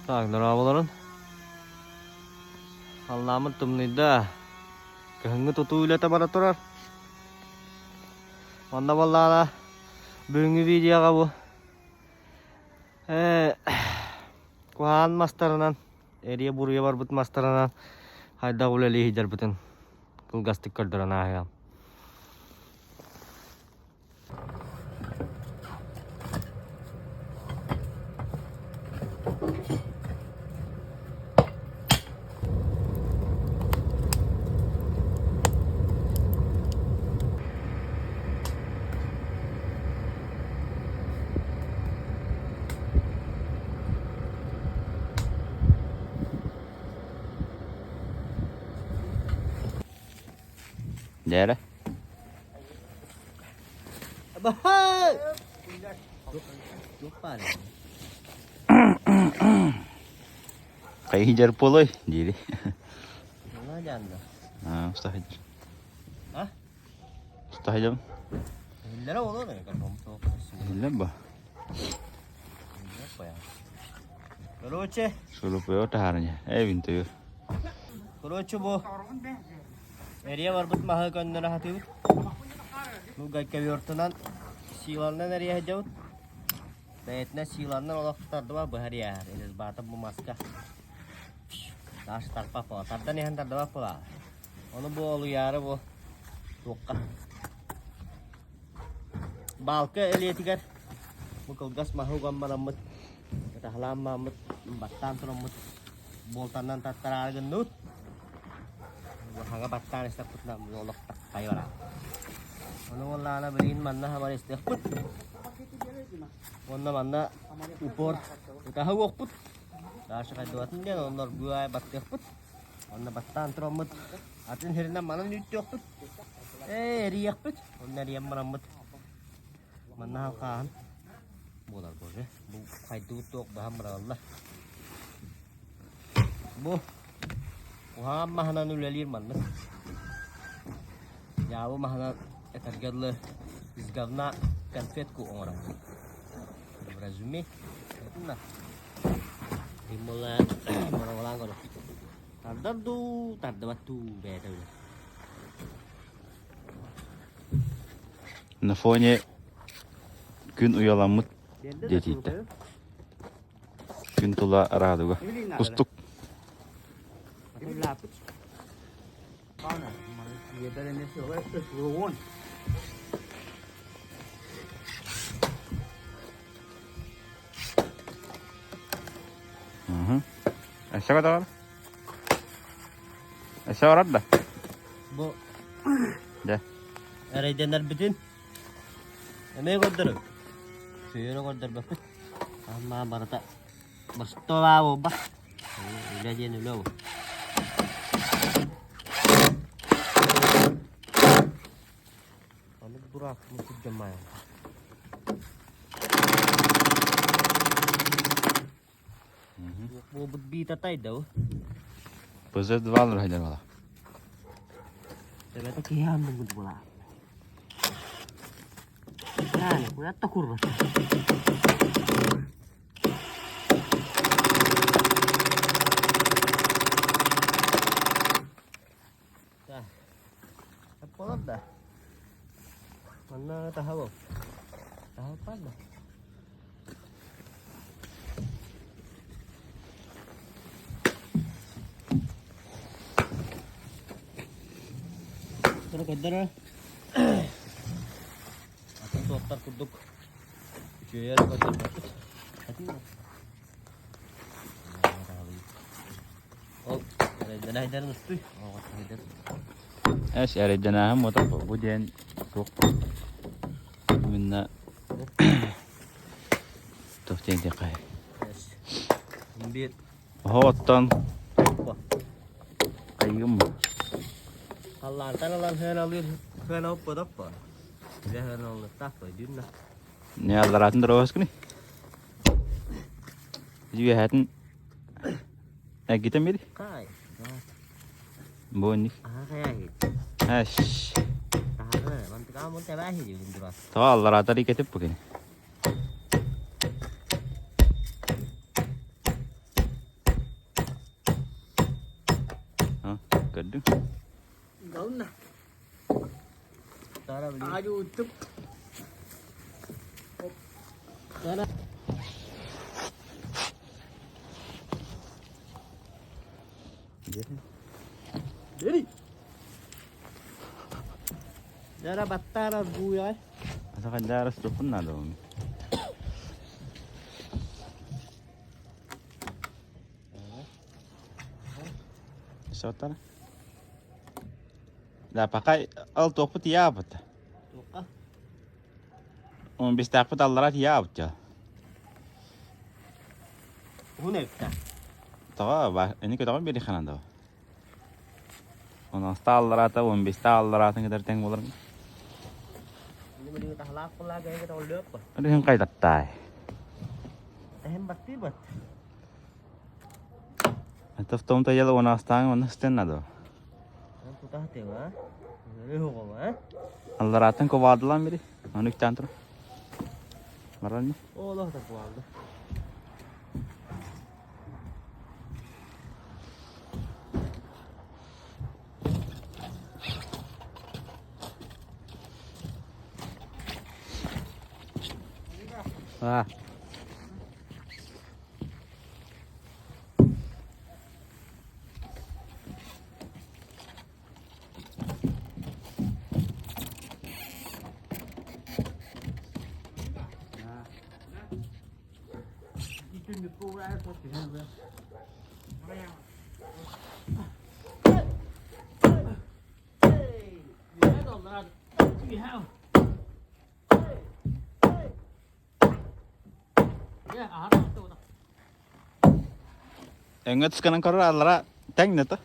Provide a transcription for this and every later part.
Так, дорооболорун. Халлааммыт тымныйда. Кыһыҥҥы тутуу үлэтэ бара турар. Онно буоллаҕына бүгүҥҥү видеоҕа бу куһаҕан мастарынан, эрийэ-буруйа барбыт мастарынан хайдах үлэлии сылдьарбытын кылгастык көрдөрөн ааһыам. Дээрэ. Хайы полой дири. А, устахайдыр. А? Устахайдым. Иллere olur mu? Иллер ба. Короче. Шурупуйо таһаарыня. Э винтуйур. Короче бу Эрийэ барбыт маһы көннөрө сатыыбыт. Бу гайковертынан силаннан эрийэ сылдьабыт. Бэйэтинэн силаннан олох тардыба быһар иһэр. Элизбата бу маска. Таш тарпап була. Тардан иһэн тардыбат була. Ону бу олуйаары бу туохха. Балка элиэтигэр бу кылгас маһы уган бараммыт, ытаһалаан мааммыт, баттаан тураммыт буолтаннан таттараары гынныбыт. Хаҥа баттаан истэхпитинэ олох таккай барар. Ону буоллаҕына билигин манна хамар истиэхпит. Уонна манна упор ытаһа уохпут. Даша хайдыбатын диэн оннор быа баттыахпыт. Онно баттаан тураммыт атын сиринэн манан үүттүөхпүт. Ээ эрийиэхпит. Онно эрийэн бараммыт. Манна халхааһын буолар боже. Бу хайдыбыт туох баһан быраҕаллар. Бу уһаан маһынан үлэлиир маннык. Дьаабы маһынан этэргэ дылы из говна конфетку оҥорор. Разуми. На. Диммалаан, моровалаан көрө. Тардар дуу, тардыбат дуу бэйэтэ билэр. На фоне күн уйаламмыт диэтииттэ. Күн тула радуга. Кустук. Өссө көтөҕөр? Өссө барар да? Бу Дьэ. эрэйдэнэрбитин эмиэ көрдөрөбүт. Сүйөрө көрдөрбөппүт. Амма барыта бостолаа буолбат. Үлэ диэн үлэ ол. Аны дурак сылдьаммайын. Буолбут биитэ тайда бу. ПЗ-2 нұрайдар бала. Төбөтө киһи аннын була. Yani куятта курба. Так. Болар да. Манна таһа Таһа бар да. Тура көрдөрө. Атын суохтар курдук үчүгэйэр көрдөрбөппүт. Ол эрэйдэнэйдэрин устуй. Эс эрэйдэнээһин буотах бу диэн туох Именно туох диэн диэххэ. Биир Оһо оттон хайыгым Халлаантан ылан хыаналыыр хыана оппотоппо. Үлэ хыаналыттаах өйдүүр Не аллараатын дорообоскуни. Үөһэтин эргитэн бири. Кай. Бу инник. Аха хайа Эш. Таһары, мантыка мун тэбээһи диэн дурас. Тоҕо аллараатар икетип бу кини. Көрдүҥ? Гална. Aju Tara. Бери. Дара баттара буяй. Asa хайдара стопун надо он. Сотара. Да, пока ал топут яабыт. Туqa. Он бистаахпыт алларат яабыт дьа. Hun evde. Тоҕо ба ини көтөҕөн биэри ханан да. Оноста алларата 15 алларатын кытары тэҥ буолар. Ini tahlak pula gaya kita udah apa? Aduh yang кайтаттай. Ehem bakti bat. Это в том-то дело у нас там, у нас надо. Тутах тева. Рыхуга. Алларатын ковадылан бiri. Onu iki tur. Баран Олох да буалды. А. Эҥҥэ тусканан көрөр аллара тэҥ да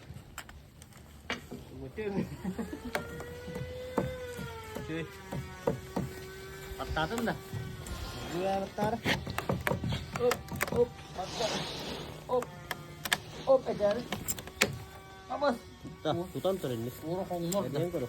Баттаатын да. Баттар. Оп, оп, баттар. Оп. Оп, эдер. Абас. Тутан турын. Ура хоңнор. Эден көрө.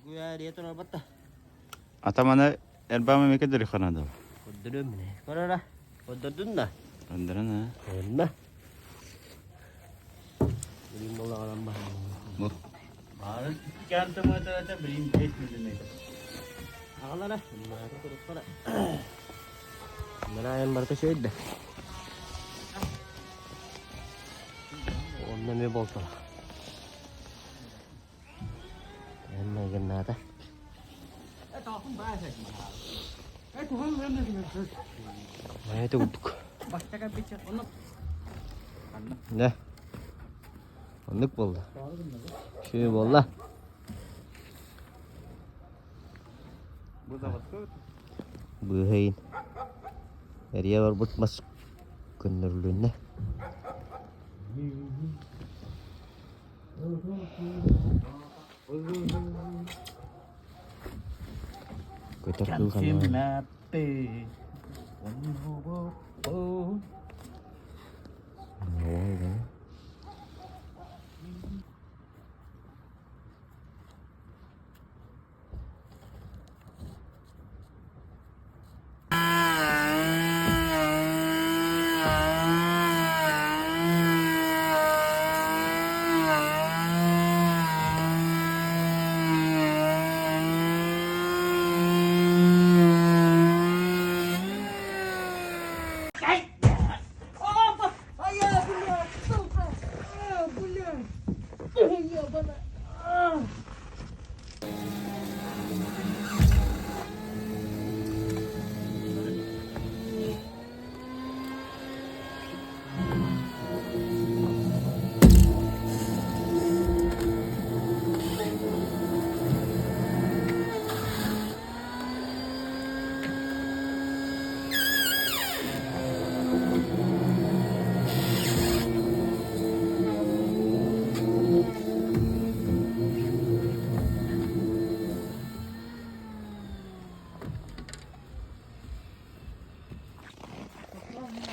Гуя ретро батта. Атаманы элбама мекедер ханада. Көрдөрөм мене. Көрөрө. Көрдөрдүн да. Андырана. Онна. Билим болаган бар. Бу. Бар. Агалара. Мына көрөп Мына аян барта шөйдө. Онна ме болтула. Эмме генната. Это курдук. Да. Оннук болду. Шүй болла. Бу заводской. Быһыйын. Эрия барбыт мас көннөрүлүннэ. Көтөр кыл ханна.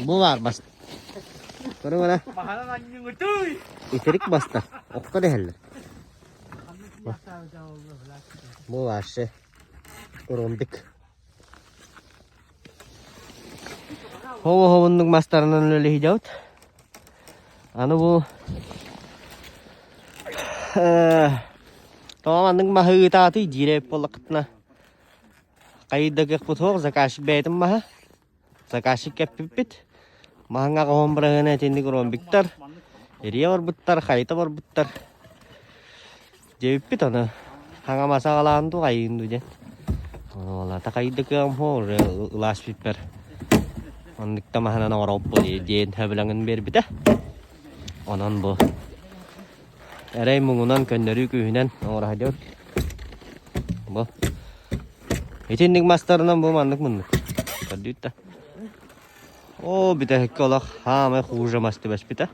Бу баар бас. Көрүҥ эрэ. Итирик бастар. Окко дэһэллэр. Бу вообще ромбик. Хобо-хобуннук мастарынан үлэлиһидьэбит. Аны бу тоҕо маннык маһы ыытаатый диир эбит буоллаххытына хайыйда кыахпыт суох заказчик бэйэтин маһа заказчик кэппиппит маһыҥа хоһон быраһыана итинник ромбиктар эрийэ барбыттар хайыта барбыттар Диэбиппит аны хаҥа мас аҕалаан дуу хайыын дуу диэн. Ону такайда кыам уже ылаас бүппэр. Оннук да маһынан оҥоробут диэн сөбүлэҥин биэрбитэ. Онон бу эрэй муҥунан көннөрүү күүһүнэн оҥоро сылдьабыт. Бу итинник мастарынан бу маннык муннук. Көрдүүт да. Оо бүтэһиккэ олох хаамай хуже мас түбэспитэ.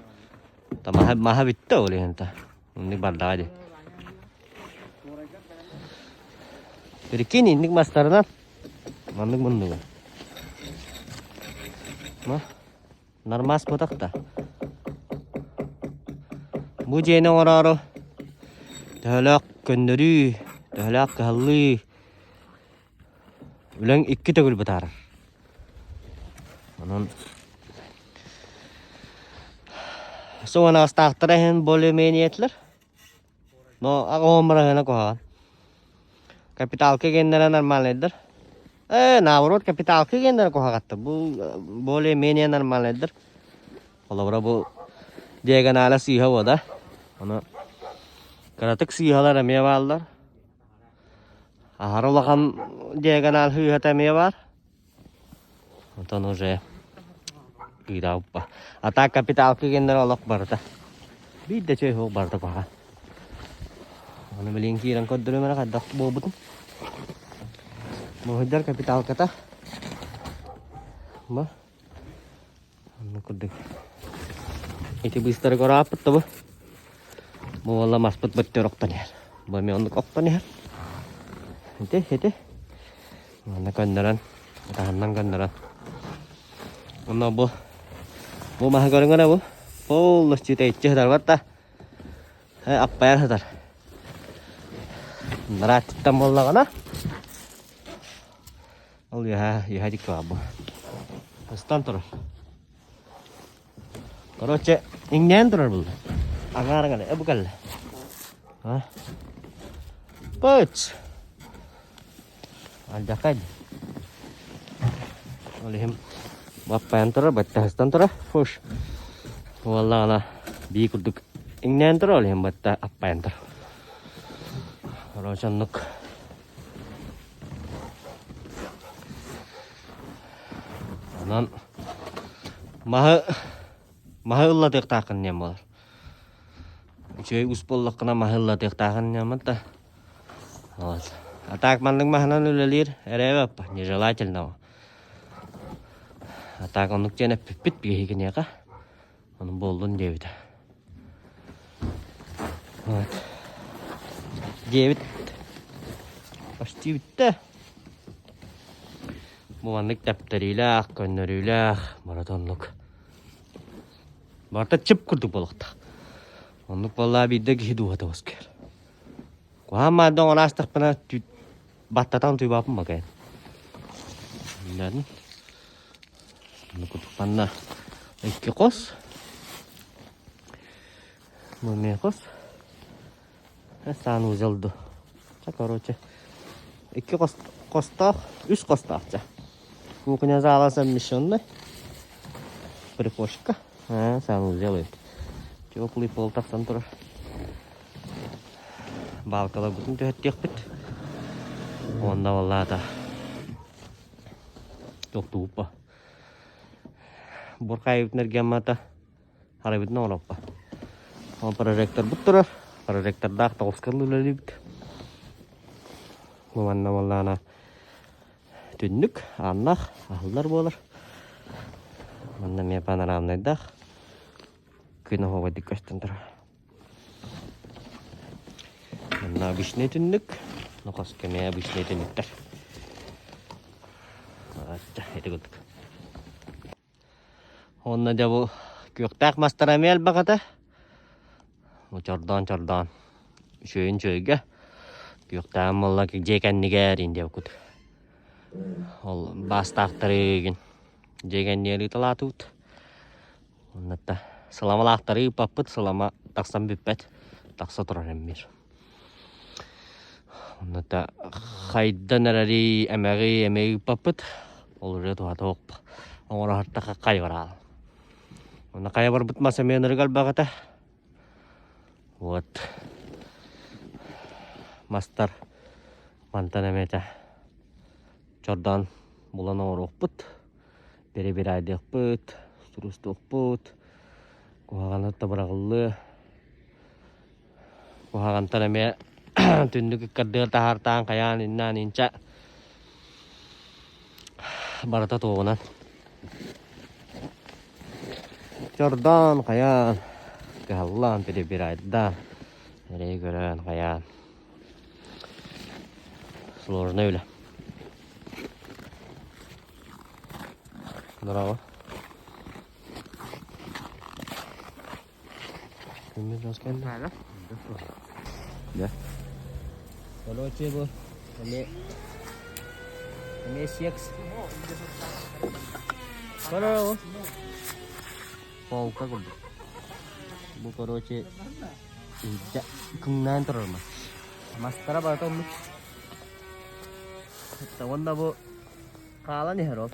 Маһа, маһа бүттэ ол иһин та. Инник бардаҕа дии. Прикинь, инник мастарынан маннык муннуга. Ма, нормас ботах да. Бу дьиэни оҥороору төһөлөөх көннөрүү, төһөлөөх кыһаллыы үлэҥ икки төгүл бытаарар. Онон суонаастаахтара иһин более-менее этилэр. Но аҕа быраһыана куһаҕан. Капиталка геннэрэ нормальныйдар. Э, наоборот, капиталка геннэрэ куһаҕаттар. Бу более-менее нормальныйдар. Холобура бу диагоналя сыыһа буода. Ону кыратык сыыһалар эмиэ бааллар. Аһара улахан диагональ сыыһата эмиэ баар. Онтон уже кыыраабыппа. А так капиталка геннэр олох барыта. Биир да чөй суох барыта куһаҕан. Аны билигин киирэн көрдөрүм эрэ хайдах буолбутун. Муһуйдар капиталката. Бу. Онно курдук. Ити быыстары көрөөппүт да бу. Бу уолла маспыт бөттөр охтон иһэр. Бу эмиэ оннук охтон иһэр. Ити, ити. Манна көннөрөн, таһынан көннөрөн. Онно бу бу маһы көрүҥ эрэ бу. Полностью тэйиччи сытар барта. Аппайар сытар. Нарааттыттан буоллаҕына Ол үөһэ, үөһэ дикки баар бу. Ыстан турар. Короче, иҥнээн турар булла. Аҥаарыҥ эрэ, бу кэллэ. А? Пыч! Алдьархай. Ол иһин баппайан турар, баттаһыстан турар. Фуш. Уоллаҕына бии курдук иҥнээн турар, ол иһин батта аппайан турар. Короче, оннук. Онон маһы маһы ыллатыахтааххын диэн буолар. Үчүгэй ус буоллаххына маһы ыллатыахтааххын диэммит да. Вот. А так маннык маһынан үлэлиир эрэбэппа, нежелательно. А так оннук диэн эппиппит биһиги киниэхэ. Ону буоллун диэбитэ. Вот. Диэбит. Почти бүттэ. Бу маннык тэптэриилээх, көннөрүүлээх, барыта оннук. Барыта чып курдук буолуохтаах. Оннук буоллаа биирдэ киһи дууһата уоскуйар. Куһаан маада оҥоро аастахпына баттатан тыыбаппын бакайын. Курдук манна икки хос. Бу эмиэ хос. Санузел ду. Короче, икки хос хостоох, үс хостоох ча. Кухня зала совмещенный. Прихожка. Санузел эбит. Теплый пол тахсан турар. Баалкаларбытын түһэртиэхпит. Уонна баллаата тохтууппа. Буркаайбытын эргэммата харайбытын оҥороппа. Ол прожекторбут турар. Прожектордаах тоҕускалыы үлэлиибит. Бу манна буоллаҕына түннүк, ааннаах, аһыллар буолар. Манна эмиэ панорамнайдаах. Күн оһуобайдык көстөн турар. Манна обычный түннүк, нохоско эмиэ обычный түннүктэр. Ити курдук. Уонна дьэ бу күөхтээх мастара эмиэ элбэх этэ. Бу чордоон-чордоон үчүгэйин үчүгэйгэ күөхтээҕим буолла дьиэ кэннигэр иин диэбиккит. Ол баастаахтары игин дьиэ кэннигэр ыыталаатыбыт. Оннук сыламалаахтары ыыппаппыт, сылама тахсан бүппэт, тахса турар эммир. Оннута хайдан эрэри эмэҕи эмэ ыыппаппыт, ол уже туһата суох оҥороһортаха хай бараал. Онно хайа барбыт мас эмиэ ынырык элбэх этэ. Вот. Мастар мантан эмиэтэ чордоон булан оҥоруохпут. Перебирайдыахпыт, сурустуохпут, куһаҕаны да быраҕыллыа. Куһаҕантан эмиэ түннүк ыккардыгар таһаартаан хайаан иннаан инчэ барыта туоҕунан чордоон хайаан кыһаллаан перебирайдаан эрэйи көрөн хайаан сложный үлэ. Браво. Күммүт бас кэллэ. Дьэ. Короче, бу эмиэ эмиэ секс. Браво. Полка курдук. Бу короче илдьэ кыҥнаан турар мас. Мастара барыта оннук. Уонна бу хаалан иһэр ол.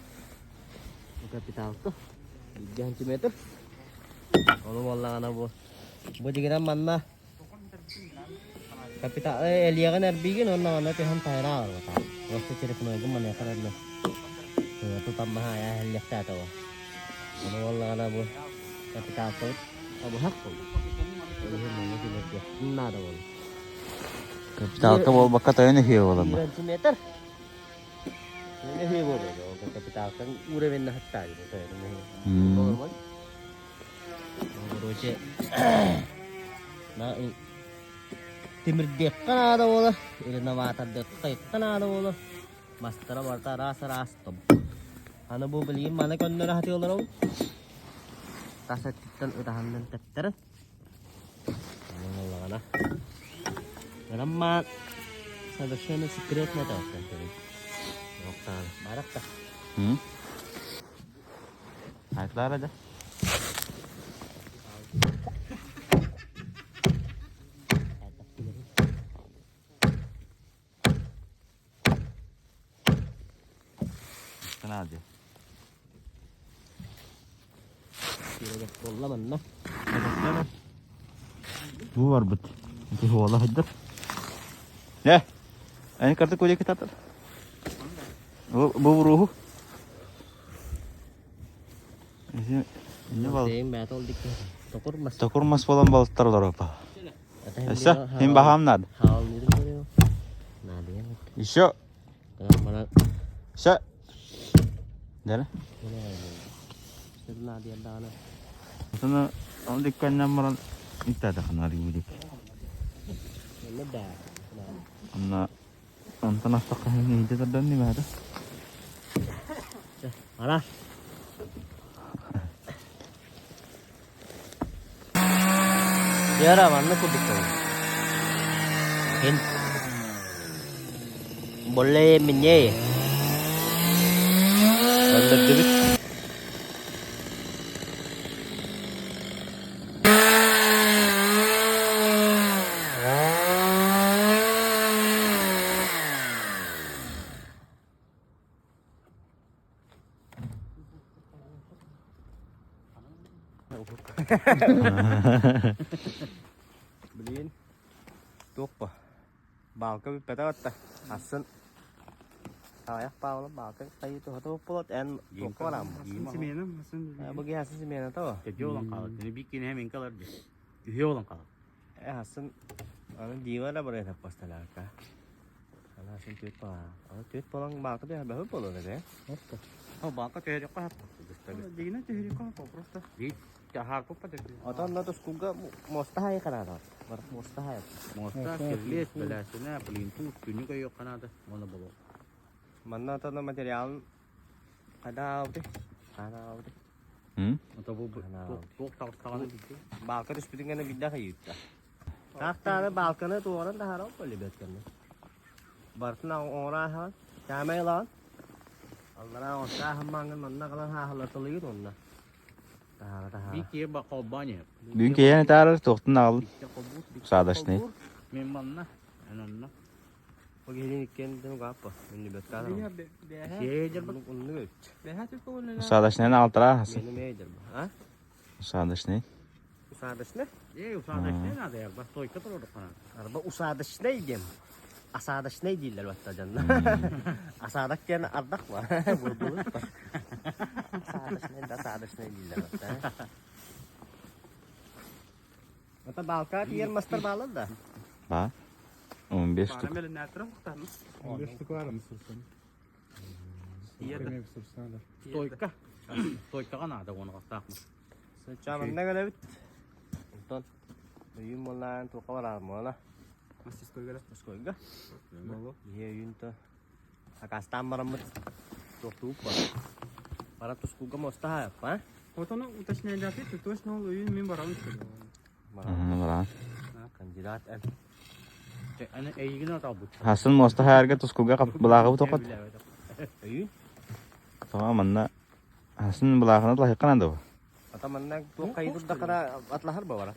Бу капиталка. Биирдэ сантиметр. Ону буоллаҕына бу бу дьигинэн манна капитал элиэҕин эрбиигин уонна манна түһэн тайраа барбата. Просто телефонуйгун маныаха эрэллэ. Тутан маһаайа иһэллиэхтээтэ ол. Ону буоллаҕына бу капиталкабыт абыһах буолла. Ол иһин манна киллэрдиэхпин наада буолла. Капиталка буолбакка тойон үһүө буолар бу. Биир сантиметр. Үһүө буолуо. Капиталкаҥ уровень наһыттаа тойон. Короче, на тимирдиэххэ наада буолар, реноватордыахха наада буолар. Мастара барыта араас-араас Аны бу билигин маны көннөрө сатыыллар ол. Тас өттүттэн ытаһаннан тэптэрэн. Онон Роман совершенно секретно это Барахта. Айтлара да? Надя. Буолла манна. Бу барбыт. Ити хуола хайдар. Не? Эн карта кодек татар. Бу бу Токур мас буолан балыттар олоропа. Өссө хин баһаам надо. Еще. Все. Дere. Отону ол дикканнан баран иттаатахына арыйбыт. Онно онтон астахха хин иһитэ тардан нимаата. Ара. Яра манна курдук Ин Более менее. Öldürdük. Блин, туох Баалка бүппэтэ батта. Асын Аҕыйах Павлов баалка хайыы туһата буолат эн туохха барааммын? Семена, асын. Бу киһи асын семена того. Тэдьи олон хаалар. Бик кине мен калар ди. Үһү олон хаалар. Э асын аны Дима да барыан аппасталаaka. Аны асын түөт баа. Аны түөт болан баалка түһэ бөһү болор эбэ. О баалка түһэриккэ хаппа. Дигинэ түһэриккэ хаппа просто. Бит Отон на тускулга муоста хайы ханаата. Бар муоста хайы. Муоста кирлиэс бэлээсинэ плинтус күнү көйүөх ханаата уонна боло. Манна отон материалын хайда аабыты? Хаана аабыты? Баалка түспүтүн гына билдэ хайыытта. Таахтааны баалканы туоран таһааран полибет кэннэ. Барытын оҥорон каамай ылаҕын. Аллараа оҥортааһын маҥын манна галан хааһылатылыгын онно. Таһаара таһаара. Биир киһи холбоон иһэр. Бүгүн киһиэни таарар туохтун аҕалын. Саадашный. Мен манна, эн онно. Бу киһини иккиэн угааппа. Үннүбэт каадыр. Оннук эбит. Саадашныйын аҕалтара аһасын. Мени мейдер бу. А? Саадашный. Усадочный? Э, усадочный надо, я бастойка турар Арба усадочный диэн. Осадочный дииллэр батта дьонно. Осадок диэн ардах ба. Бурбулут ба. Осадочный да осадочный дииллэр батта. Это балка тиер мастер балар да. Ба. 15 штук. 15 штук var mı sırsan? Стойка. Стойкаҕа наада уонугахтаахмын. Сыччааманна кэлэбит. Онтон өйүм буоллаан туохха бараар буола. Мастерскойга. Мастерскойга. Ийэ өйүн то сакаастаан бараммыт туохтууп бар. Бара тускулга моста хаайаппа. Вот ону уточняйдааты, ты точно ол өйүн мин барабын сказал. Баран. Кандидат эн. Аны эйигин оталбыт. Хасын муоста хайарга тускулга былааҕы тохот. Өйүн. Тоҕо манна хасын былааҕына лаһыкканан да бу. Ата манна туох хайдурдахына атлаһар ба бара.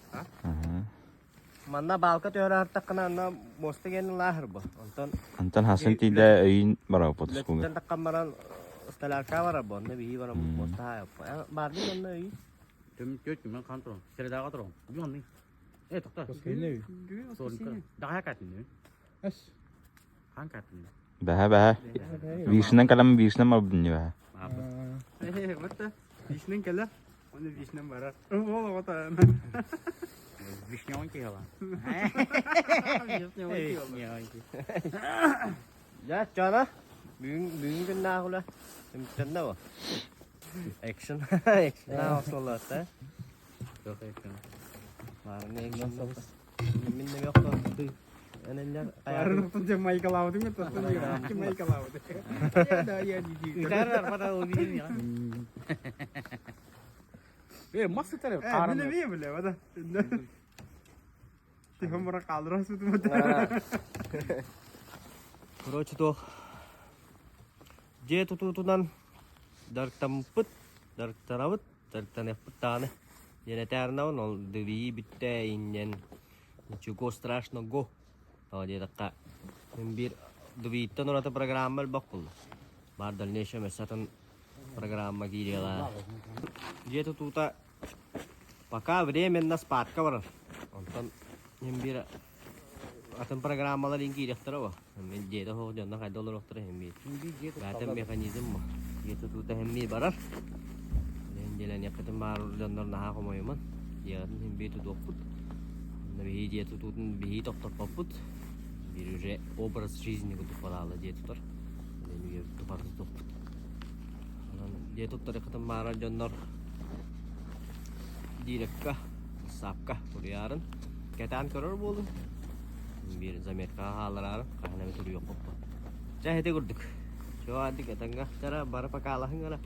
Манна баалка төһөрө артаххына анна муоста генин лааһыр бу. Онтон Антон хасын тиийдэ өйүн барабыт тускулга. Үлэтиттэн таххан баран столярка барар бу. Онно биһи баран муоста хаайаппа. Бардын онно өйүн. Түм түөт мен хан турон. Средаға турон. Бүгүн онны. Э, тоқта. Бүгүн воскресенье. Даҕа катин. Эс. Хан катин. Бэһэ бэһэ. Вишнен калам вишнен барбын бэһэ. Э, вот вишнен кэлэр. Оны вишнен барар. Ол оҕото. Вишневый киһила. Вишневый киһила. Дьэ, чана. Бүгүн бүгүн күннээҕүлэ. Түмүктэннэ бу. Экшн. Экшн охсуллар Баарына экшн Мин не бөхтө. Эненнер Барын дем майкалаабытың мен ким майкалаабыт. Да, я не Үтәр арбада ол билим я. Э, мас үтәр. Э, мен эме биле, бада. Тихо мура калдырас бутум. Короче, туох дьиэ тутуутунан дьарыктаммыппыт, дьарыктанабыт, дьарыктаныахпыт даҕаны диэн этээринэбин, ол дыбийии бүттэ инньэн ничего страшного тоҕо диэтэххэ мин биир дыбийиттэн ураты программа элбэх буолла. Баар дальнейшем өссө атын программа киириэҕэ. Дьиэ тутуута пока временно спадка барар. Онтон мин биир атын программалар иин киириэхтэрэ бо. Мин дьиэтэ суох дьонно хайда олоруохтара иһин биир. Бээтэ механизм бо. Дьиэ тутуута иһин биир барар. Иһин дьиэлэниэххитин баар дьоннор наһаа хомойуман. Дьиэҕитин иһин биир тутуохпут. Онно биһи дьиэ тутуутун биһи тохтоппоппут. Биир уже образ жизни курдук балаалла дьиэ тутар. Иһин үйэбит тухары тутуохпут. Онон дьиэ туттарыаххытын баарар дьоннор дирекка, сапка суруйаарын кэтээн көрөр буолуҥ. Биир заметкаҕа хааллараарын хаһан эмэ суруйуоххут. Чэ ити курдук. Чуо адик этэҥҥэ чара бары покалаһыҥ эрэ.